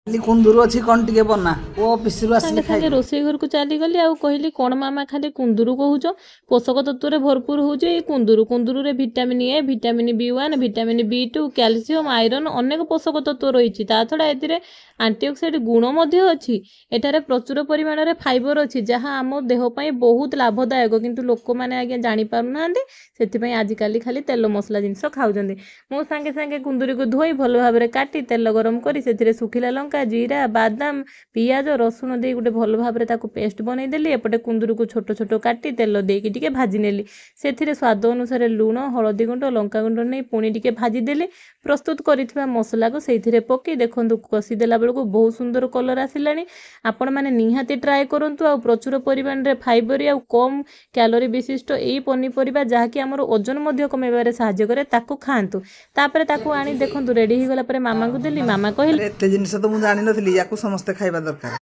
ଖାଲି କୁନ୍ଦୁରୁ ଅଛି, କ'ଣ ଟିକେ ବନା। ପୁଅ ଅଫିସରୁ ଆସିଲେ ସାଙ୍ଗେ ସାଙ୍ଗେ ଖାଇବେ। ରୋଷେଇ ଘରକୁ ଚାଲିଗଲି ଆଉ କହିଲି, କ'ଣ ମାମା, ଖାଲି କୁନ୍ଦୁରୁ କହୁଛ? ପୋଷକ ତତ୍ତ୍ୱରେ ଭରପୁର ହେଉଛି ଏଇ କୁନ୍ଦୁରୁ। କୁନ୍ଦୁରୁରେ vitamin A, vitamin B one, vitamin B two, calcium, iron, ଅନେକ ପୋଷକ ତତ୍ତ୍ୱ ରହିଛି। ତା ଛଡ଼ା ଏଥିରେ ଆଣ୍ଟିଅକ୍ସିଡେଣ୍ଟ ଗୁଣ ମଧ୍ୟ ଅଛି। ଏଠାରେ ପ୍ରଚୁର ପରିମାଣରେ ଫାଇବର ଅଛି, ଯାହା ଆମ ଦେହ ପାଇଁ ବହୁତ ଲାଭଦାୟକ। କିନ୍ତୁ ଲୋକମାନେ ଆଜ୍ଞା ଜାଣିପାରୁନାହାନ୍ତି, ସେଥିପାଇଁ ଆଜିକାଲି ଖାଲି ତେଲ ମସଲା ଜିନିଷ ଖାଉଛନ୍ତି। ମୁଁ ସାଙ୍ଗେ ସାଙ୍ଗେ କୁନ୍ଦୁରିକୁ ଧୋଇ ଭଲ ଭାବରେ କାଟି, ତେଲ ଗରମ କରି ସେଥିରେ ଶୁଖିଲା ଲଙ୍କା, ଜିରା, ବାଦାମ, ପିଆଜ, ରସୁଣ ଦେଇ ଗୋଟେ ଭଲ ଭାବରେ ତାକୁ ପେଷ୍ଟ ବନେଇଦେଲି। ଏପଟେ କୁନ୍ଦୁରିକୁ ଛୋଟ ଛୋଟ କାଟି ତେଲ ଦେଇକି ଟିକେ ଭାଜି ନେଲି। ସେଥିରେ ସ୍ୱାଦ ଅନୁସାରେ ଲୁଣ, ହଳଦୀ ଗୁଣ୍ଡ, ଲଙ୍କା ଗୁଣ୍ଡ ନେଇ ପୁଣି ଟିକେ ଭାଜିଦେଲି। ପ୍ରସ୍ତୁତ କରିଥିବା ମସଲାକୁ ସେଇଥିରେ ପକାଇ ଦେଖନ୍ତୁ, କଷିଦେଲା ବେଳକୁ ବହୁତ ସୁନ୍ଦର କଲର୍ ଆସିଲାଣି। ଆପଣମାନେ ନିହାତି ଟ୍ରାଏ କରନ୍ତୁ। ଆଉ ପ୍ରଚୁର ପରିମାଣରେ ଫାଇବର ଆଉ କମ୍ କ୍ୟାଲୋରି ବିଶିଷ୍ଟ ଏଇ ପନିପରିବା, ଯାହାକି ଆମର ଓଜନ ମଧ୍ୟ କମାଇବାରେ ସାହାଯ୍ୟ କରେ, ତାକୁ ଖାଆନ୍ତୁ। ତାପରେ ତାକୁ ଆଣି ଦେଖନ୍ତୁ, ରେଡ଼ି ହେଇଗଲା ପରେ ମାମାଙ୍କୁ ଦେଲି। ମାମା କହିଲେ, ଆରେ, ଏତେ ଜିନିଷ ତ ମୁଁ ଜାଣିନଥିଲି, ୟାକୁ ସମସ୍ତେ ଖାଇବା ଦରକାର।